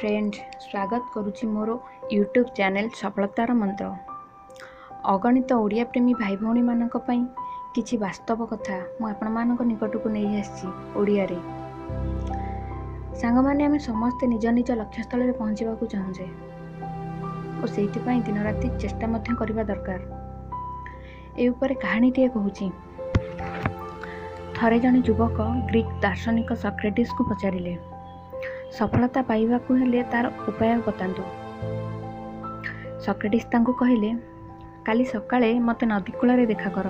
Friend, ସ୍ୱାଗତ କରୁଛି ମୋର ୟୁଟ୍ୟୁବ୍ ଚ୍ୟାନେଲ୍ ସଫଳତାର ମନ୍ତ୍ର। ଅଗଣିତ ଓଡ଼ିଆ ପ୍ରେମୀ ଭାଇ ଭଉଣୀମାନଙ୍କ ପାଇଁ କିଛି ବାସ୍ତବ କଥା ମୁଁ ଆପଣମାନଙ୍କ ନିକଟକୁ ନେଇ ଆସିଛି ଓଡ଼ିଆରେ। ସାଙ୍ଗମାନେ, ଆମେ ସମସ୍ତେ ନିଜ ନିଜ ଲକ୍ଷ୍ୟସ୍ଥଳରେ ପହଞ୍ଚିବାକୁ ଚାହୁଁଛେ ଓ ସେଇଥିପାଇଁ ଦିନରାତି ଚେଷ୍ଟା ମଧ୍ୟ କରିବା ଦରକାର। ଏ ଉପରେ କାହାଣୀଟିଏ କହୁଛି। ଥରେ ଜଣେ ଯୁବକ ଗ୍ରୀକ୍ ଦାର୍ଶନିକ ସକ୍ରେଟିସ୍କୁ ପଚାରିଲେ, ସଫଳତା ପାଇବାକୁ ହେଲେ ତାର ଉପାୟ ବତାନ୍ତୁ। ସକ୍ରେଟିସ୍ ତାଙ୍କୁ କହିଲେ, କାଲି ସକାଳେ ମୋତେ ନଦୀ କୂଳରେ ଦେଖା କର।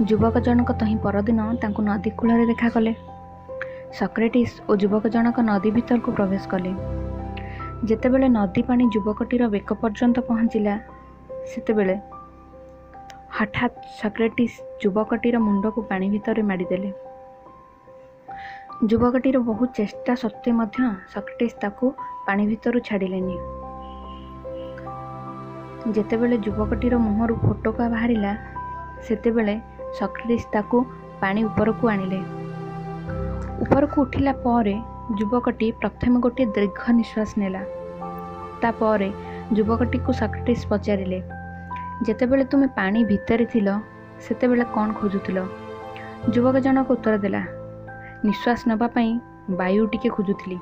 ଯୁବକ ଜଣକ ତହିଁ ପରଦିନ ତାଙ୍କୁ ନଦୀ କୂଳରେ ଦେଖା କଲେ। ସକ୍ରେଟିସ୍ ଓ ଯୁବକ ଜଣକ ନଦୀ ଭିତରକୁ ପ୍ରବେଶ କଲେ। ଯେତେବେଳେ ନଦୀ ପାଣି ଯୁବକଟିର ବେକ ପର୍ଯ୍ୟନ୍ତ ପହଞ୍ଚିଲା, ସେତେବେଳେ ହଠାତ୍ ସକ୍ରେଟିସ୍ ଯୁବକଟିର ମୁଣ୍ଡକୁ ପାଣି ଭିତରେ ମାଡ଼ିଦେଲେ। ଯୁବକଟିର ବହୁ ଚେଷ୍ଟା ସତ୍ତ୍ୱେ ମଧ୍ୟ ସକ୍ରେଟିସ୍ ତାକୁ ପାଣି ଭିତରୁ ଛାଡ଼ିଲେନି। ଯେତେବେଳେ ଯୁବକଟିର ମୁହଁରୁ ଫୋଟକା ବାହାରିଲା, ସେତେବେଳେ ସକ୍ରେଟିସ୍ ତାକୁ ପାଣି ଉପରକୁ ଆଣିଲେ। ଉପରକୁ ଉଠିଲା ପରେ ଯୁବକଟି ପ୍ରଥମେ ଗୋଟିଏ ଦୀର୍ଘ ନିଶ୍ୱାସ ନେଲା। ତାପରେ ଯୁବକଟିକୁ ସକ୍ରେଟିସ୍ ପଚାରିଲେ, ଯେତେବେଳେ ତୁମେ ପାଣି ଭିତରେ ଥିଲ, ସେତେବେଳେ କ'ଣ ଖୋଜୁଥିଲ? ଯୁବକ ଜଣକ ଉତ୍ତର ଦେଲା, ନିଶ୍ୱାସ ନେବା ପାଇଁ ବାୟୁ ଟିକେ ଖୋଜୁଥିଲି।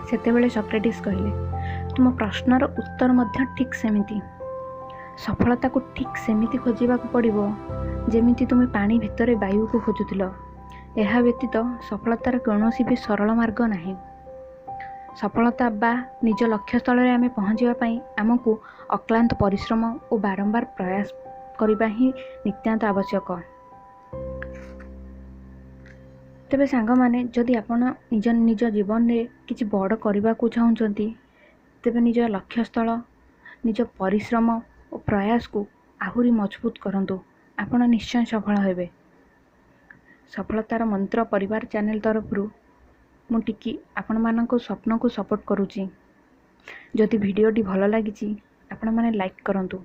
ସେତେବେଳେ ସକ୍ରେଟିସ୍ କହିଲେ, ତୁମ ପ୍ରଶ୍ନର ଉତ୍ତର ମଧ୍ୟ ଠିକ୍ ସେମିତି। ସଫଳତାକୁ ଠିକ୍ ସେମିତି ଖୋଜିବାକୁ ପଡ଼ିବ, ଯେମିତି ତୁମେ ପାଣି ଭିତରେ ବାୟୁକୁ ଖୋଜୁଥିଲ। ଏହା ବ୍ୟତୀତ ସଫଳତାର କୌଣସି ବି ସରଳ ମାର୍ଗ ନାହିଁ। ସଫଳତା ବା ନିଜ ଲକ୍ଷ୍ୟସ୍ଥଳରେ ଆମେ ପହଞ୍ଚିବା ପାଇଁ ଆମକୁ ଅକ୍ଳାନ୍ତ ପରିଶ୍ରମ ଓ ବାରମ୍ବାର ପ୍ରୟାସ କରିବା ହିଁ ନିତ୍ୟାନ୍ତ ଆବଶ୍ୟକ। ତେବେ ସାଙ୍ଗମାନେ, ଯଦି ଆପଣ ନିଜ ନିଜ ଜୀବନରେ କିଛି ବଡ଼ କରିବାକୁ ଚାହୁଁଛନ୍ତି, ତେବେ ନିଜ ଲକ୍ଷ୍ୟସ୍ଥଳ, ନିଜ ପରିଶ୍ରମ ଓ ପ୍ରୟାସକୁ ଆହୁରି ମଜବୁତ କରନ୍ତୁ। ଆପଣ ନିଶ୍ଚୟ ସଫଳ ହେବେ। ସଫଳତାର ମନ୍ତ୍ର ପରିବାର ଚ୍ୟାନେଲ୍ ତରଫରୁ ମୁଁ ଟିକି ଆପଣମାନଙ୍କ ସ୍ୱପ୍ନକୁ ସପୋର୍ଟ କରୁଛି। ଯଦି ଭିଡ଼ିଓଟି ଭଲ ଲାଗିଛି, ଆପଣମାନେ ଲାଇକ୍ କରନ୍ତୁ।